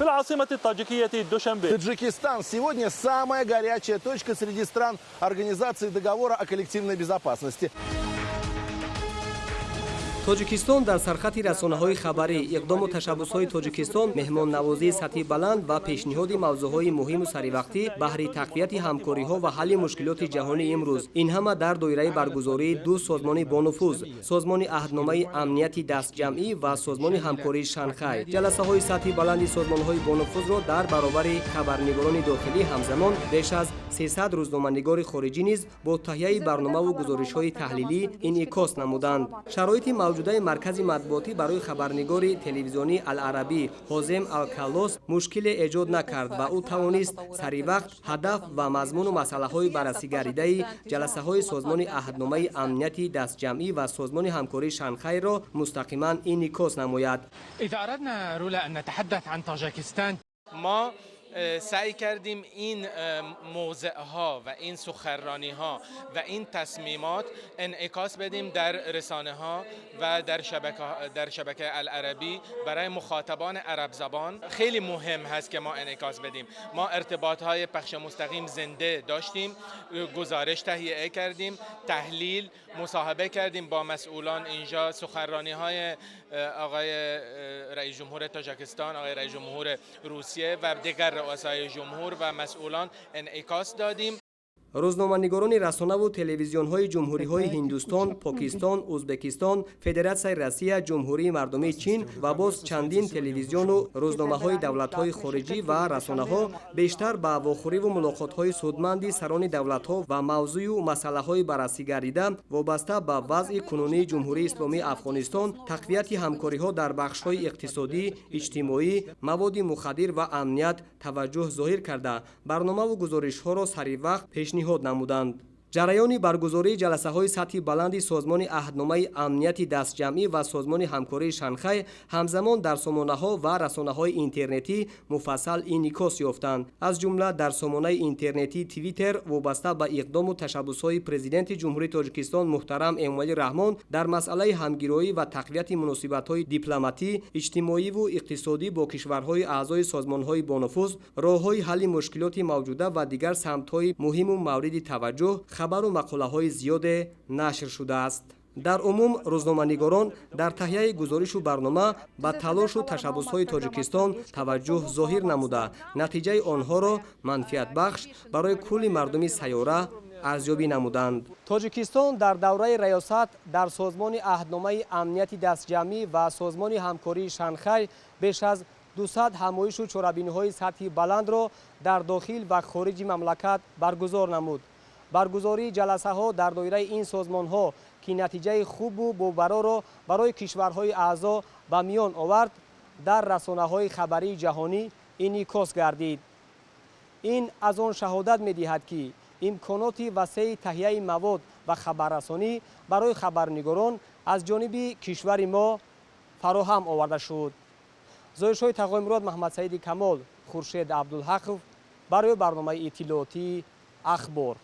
في العاصمة الطاجيكية دوشنبه. Таджикистан сегодня самая горячая точка среди стран Организации договора о коллективной безопасности. Тоҷикистон дар сархати расонаҳои хабарӣ. Иқдому ташаббусҳои Тоҷикистон, меҳмоннавозии сатҳи баланд ва пешниҳоди мавзӯъҳои муҳиму саривақтӣ баҳри тақвияти ҳамкориҳо ва ҳалли мушкилоти ҷаҳони имрӯз, ин ҳама дар доираи баргузории ду созмони бонуфуз: Созмони аҳдномаи амнияти дастҷамъӣ ва Созмони ҳамкории Шанхай. Ҷаласаҳои сатҳи баланди созмонҳои бонуфузро дар баробари хабарнигорони дохилӣ ҳамзамон беш аз 300 рӯзноманигори хориҷӣ низ бо таҳияи барномаву гузоришҳои таҳлилӣ инъикос намуданд. Шароити мавҷудаи маркази матбуотӣ барои хабарнигори телевизионии Аларабӣ Ҳозем Алкаллос мушкиле эҷод накард ва ӯ тавонист саривақт ҳадаф ва мазмуну масъалаҳои баррасигаридаи ҷаласаҳои Созмони аҳдномаи амнияти дастҷамъӣ ва Созмони ҳамкории Шанхайро мустақиман инъикос намояд. إذا أردنا رولا أن نتحدث عن طاجكستان ما سعی کردیم این موضع ها و این سخنرانی ها و این تصمیمات انعکاس بدیم در رسانه ها و در شبکه العربی. برای مخاطبان عرب زبان خیلی مهم هست که ما انعکاس بدیم. ما ارتباط های پخش مستقیم زنده داشتیم، گزارش تهیه کردیم، تحلیل، مصاحبه کردیم با مسئولان اینجا. سخنرانی های آقای رئیس جمهور تاجیکستان، آقای رئیس جمهور روسیه و دیگر رؤسای جمهور و مسئولان انعکاس دادیم. Рӯзноманигорони расонаву телевизионҳои ҷумҳуриҳои Ҳиндустон, Покистон, Ӯзбекистон, Федератсияи Россия, Ҷумҳурии Мардумии Чин ва боз чандин телевизиону рӯзномаҳои давлатҳои хориҷӣ ва расонаҳо бештар ба вохӯриву мулоқотҳои судманди сарони давлатҳо ва мавзӯю масъалаҳои баррасӣ гардида вобаста ба вазъи кунунии Ҷумҳурии Исломии Афғонистон, тақвияти ҳамкориҳо дар бахшҳои иқтисодӣ, иҷтимоӣ, маводи мухаддир ва амният таваҷҷӯҳ зоҳир карда, барномаву гузоришҳоро саривақт пешниҳод намуданд. Ҷараёни баргузории ҷаласаҳои сатҳи баланди Созмони аҳдномаи амнияти дастҷамъӣ ва Созмони ҳамкории Шанхай ҳамзамон дар сомонаҳо ва расонаҳои интернетӣ муфассал инъикос ёфтанд. Аз ҷумла дар сомонаи интернетии Твиттер вобаста ба иқдому ташаббусҳои Президенти Ҷумҳурии Тоҷикистон муҳтарам Эмомалӣ Раҳмон дар масъалаи ҳамгироӣ ва тақвияти муносибатҳои дипломатӣ, иҷтимоиву иқтисодӣ бо кишварҳои аъзои созмонҳои бонуфуз, роҳҳои ҳалли мушкилоти мавҷуда ва дигар самтҳои муҳиму мавриди таваҷҷӯҳ хабару мақолаҳои зиёде нашр шудааст. Дар умум, рӯзноманигорон дар таҳияи гузоришу барнома ба талошу ташаббусҳои Тоҷикистон таваҷҷӯҳ зоҳир намуда, натиҷаи онҳоро манфиатбахш барои кулли мардуми сайёра арзёбӣ намуданд. Тоҷикистон дар давраи раёсат дар Созмони аҳдномаи амнияти дастҷамъӣ ва Созмони ҳамкории Шанхай беш аз 200 ҳамоишу чорабиниҳои сатҳи баландро дар дохил ва хориҷи мамлакат баргузор намуд. Баргузории ҷаласаҳо дар доираи ин созмонҳо, ки натиҷаи хубу бобароро барои кишварҳои аъзо ба миён овард, дар расонаҳои хабарии ҷаҳонӣ инъикос гардид. Ин аз он шаҳодат медиҳад, ки имконоти васеи таҳияи мавод ва хабаррасонӣ барои хабарнигорон аз ҷониби кишвари мо фароҳам оварда шуд. Зоҳиршоҳи Тағоимурод, Маҳмадсаиди Камол, Хуршед Абдулҳақов барои барномаи иттилоотии Ахбор.